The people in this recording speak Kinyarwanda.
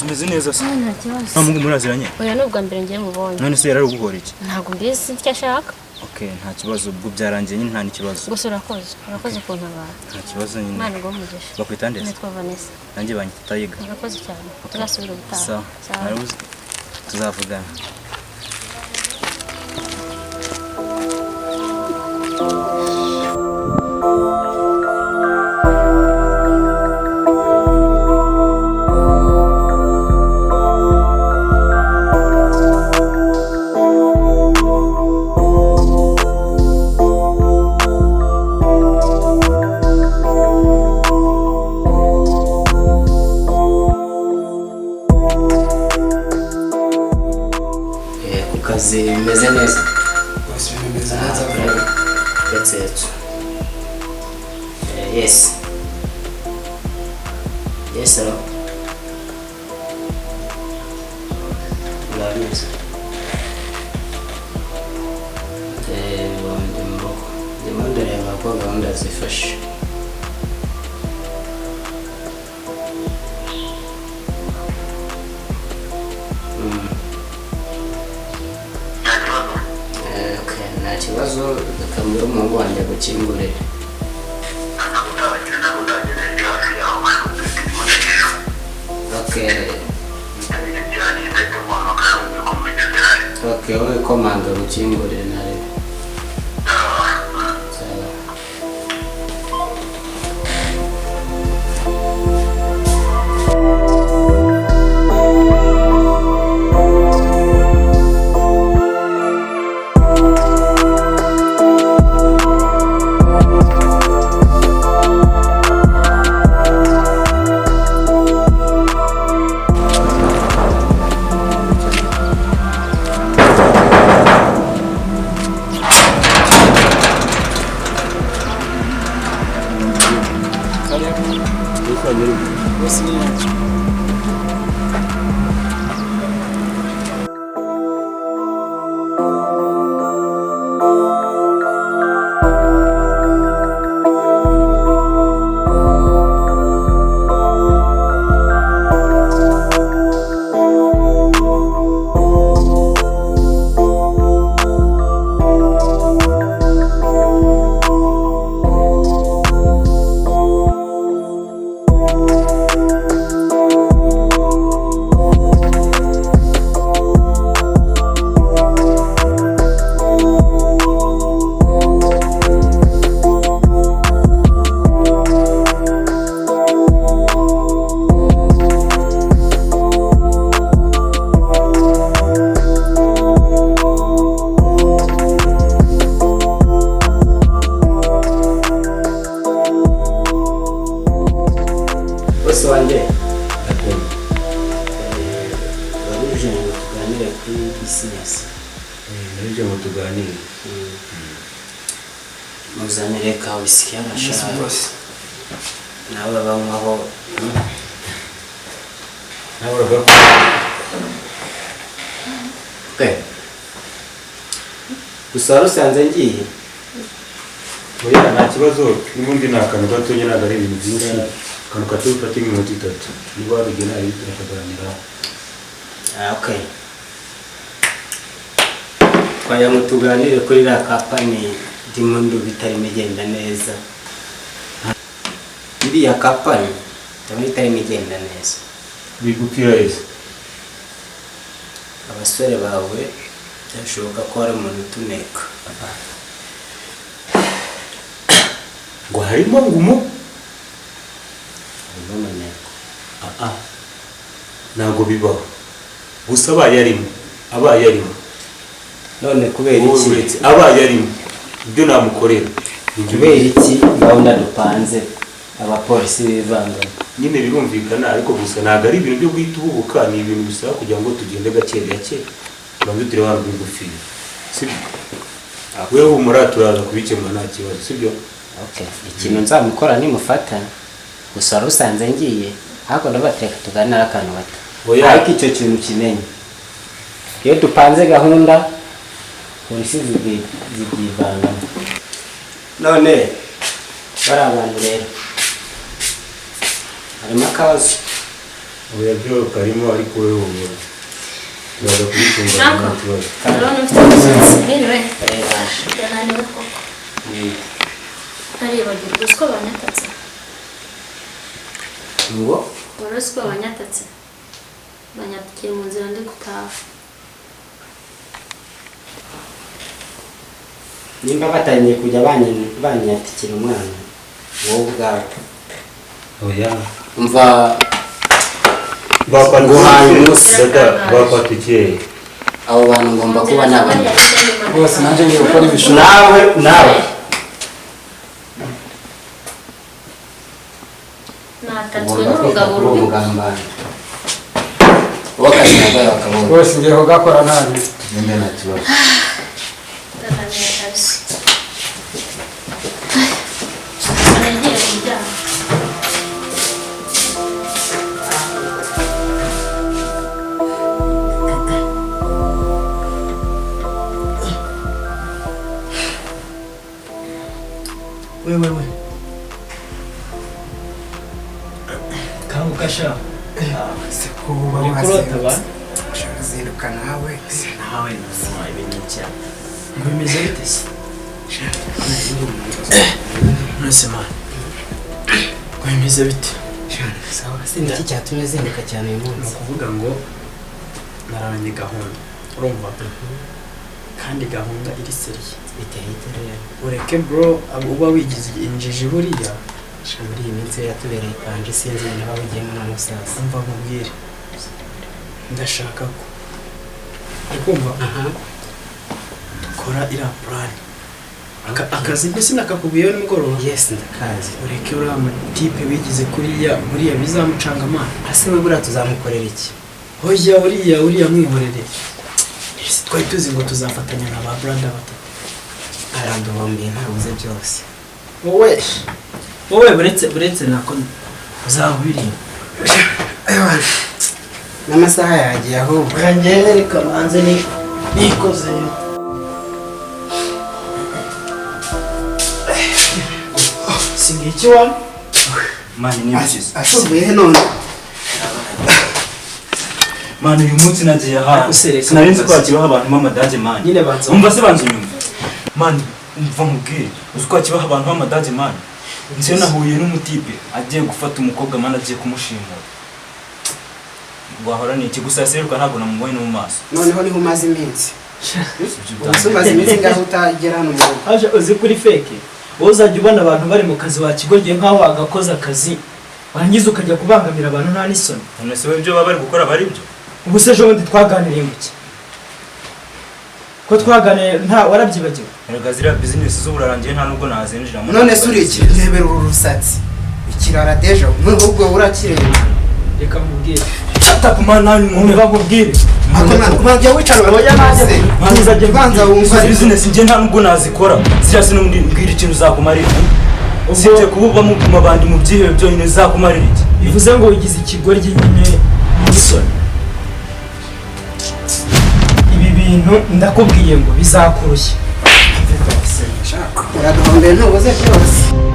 Umeze neza se? Nta kibazo. Nta muhungu muraziranye? Oya, ni ubwa mbere ngiye mubonye. None se yari ari guhora iki? Ntabwo mbizi icyo ashaka. Okay, nta kibazo, ubwo byarangiye nyine, nta n'ikibazo. Gusa urakoze, urakoze kuntabara. Nta kibazo nyine. Imana iguhe umugisha. Bakwita nde se? Nitwa Vanessa. Nanjye banyita Tayiga. Urakoze cyane, tuzasubira ubutaha. Sawa. Sawa. Narabuze. Tuzavugana. Ku kazi bimeze neza. Bose bimeze neza. That's it. Yes. Yes, hello. Urabizi. Ndi mu rugo. Ndimo ndareba ko gahunda zifashe. Okay, nta kibazo, reka mbwire umuhungu wanjye agukingurire. Okay. Okay, wowe komanga gukingurire ntarebe. Sawa. Bose ni yacu. Bose wanjye. Wari uje ngo tuganire kuri business. Nibyo, ngo tuganire. Muzanire ka whisky Yes, arashaka. boss. Nawe banywaho. Nawe uragakora. Okay. Gusa wari usanze ngiye. Oya, nta kibazo, n'ubundi ni akantu gatonya, ntabwo ari ibintu byinshi, akantu gato bifata nk'iminota 3 niba wabigena ari turakaganiraho. Ah, okay. Twagira ngo tuganire kuri iriya company ndimo ndumva itarimo igenda neza. Iriya company ndabona itarimo igenda neza. Bigupfira ese? Abasore bawe byashoboka ko hari umuntu utuneka. Ngo harimo ngumu? Harimo amaneko. Ah, ntabwo bibaho, gusa abaye arimo, abaye arimo. None kubera Wowe iki? uretse abaye arimo, ibyo namukorera ni ibyo. Kubera iki gahunda dupanze abapolisi bivangamo? Nyine birumvikana, ariko gusa ntabwo ari ibintu byo guhita uhubuka, ni ibintu bisaba kugira ngo tugende gake gake, tubanze turebe ahantu bigufiye, sibyo? Wewe humura, turaza kubikemura, nta kibazo, sibyo? Okay. Ikintu nzamukora nimufata, gusa wari usanze ngiye, ariko ndabateka tuganire akantu gato. Oya. Ariko icyo kintu kimenye, iyo dupanze gahunda polisi zibyivangamo. None bari abantu rero harimo akabazo. Oya byo karimo ariko wowe humura. Turaza kubitunganya nta kibazo. Ndabona ufite umusatsi. Anyway, ndananiwe koko. Ntaribagirwa uzi ko banyatatse. Ngo Wari uzi ko banyatatse? Banyatikiye mu nzira ndi gutaha. Nimba batangiye kujya banyatikira umwana wowe ubwawe. Oya. Umva Bakwatukiye dada, bakwatukiye. Abo bantu ngomba kuba nabana. Bose nanjye ngiye gukora ibishoboka. Nawe nawe. Natatswe n'urugabo rubi. Bose ngiye kugakora nabi. Ngende nta kibazo. Ndananiwe kabisa. Nagiye kuryama. Wewe kanguka sha. Sikuba Uri kurota ba? Uzinduka nawe. Nawe nuzima ibintu cyane. Ngo bimeze bite se? Nuzima. Ngo bimeze bite? Sawa, siniki cyatumye uzinduka cyane uyu Ni munsi. ukuvuga ngo nararanye gahunda. Urumva? Kandi gahunda iri seriye. Biteye ite rero? Ureke bro, uba wigize injiji buriya. Sha muri iyi minsi yatubereye panje sinzi ibintu baba bugiyemo na musasa. Umva nkubwire. Ndashaka ko uri kumva dukora iriya purani. Akazi mbese nakakubwiyeho nimugoroba. Yes, ndakazi. Ureke uriya mutipe wigize kuriya buriya bizamucanga amana. Ase we buriya tuzamukorera iki? Hoya uriya mwihorere. Twari tuzi ngo tuzafatanya nka ba brother batatu. Araduhombiye ntabuze byose. Wowe buretse nako uzabubiriye. N'amasaha yagiye ahubwo. Njyewe reka banze nikozeyo. Singiki wa? Mani ni byiza. Asubuye he none? Mani uyu munsi nagiye ahantu. Sinari nzi ko hakibaho abantu b'amadage mani. Nyine banza. Umva se banza unyumve. Mani umva nkubwire. Uzi ko hakibaho abantu b'amadage mani. Nze nahuye n'umutipe agiye gufata umukobwa mani agiye kumushimura. Wahora ni iki gusa seruka ntabwo namubonye no mu maso. Noneho niho umaze iminsi. Ubu umaze iminsi ngaho utagera hano mu rugo. Aje uzi kuri fake. Wowe uzajya ubona abantu bari mu kazi wakigorye nkaho wagakoze akazi. Warangiza ukajya kubangamira abantu nta n'isoni. None se ibyo baba bari gukora bari byo? Ubu se ejo bundi twaganiriye mu ki? Ko twaganiriye nta warabyibagiwe? Erega ziriya business z'uburarangiye nta nubwo nazinjiramo. None se uri iki? Ndebera uru rusatsi. Ikirara deja ahubwo urakireba. Reka mubwire. Shut up man, nani muntu bakubwire. Wajya wicara oya nanjye banza wumva business njye nta nubwo nazikora. Ziriya sinundi mbwira ikintu uzakumarira. Usibye kuba mu mabandi mu byihebe byonyine uzakumarira iki? Bivuze ngo ugize ikigoryi nyine n'isoni. Ibi bintu ndakubwiye ngo bizakurushya. Uraduhombeye ntubuze byose.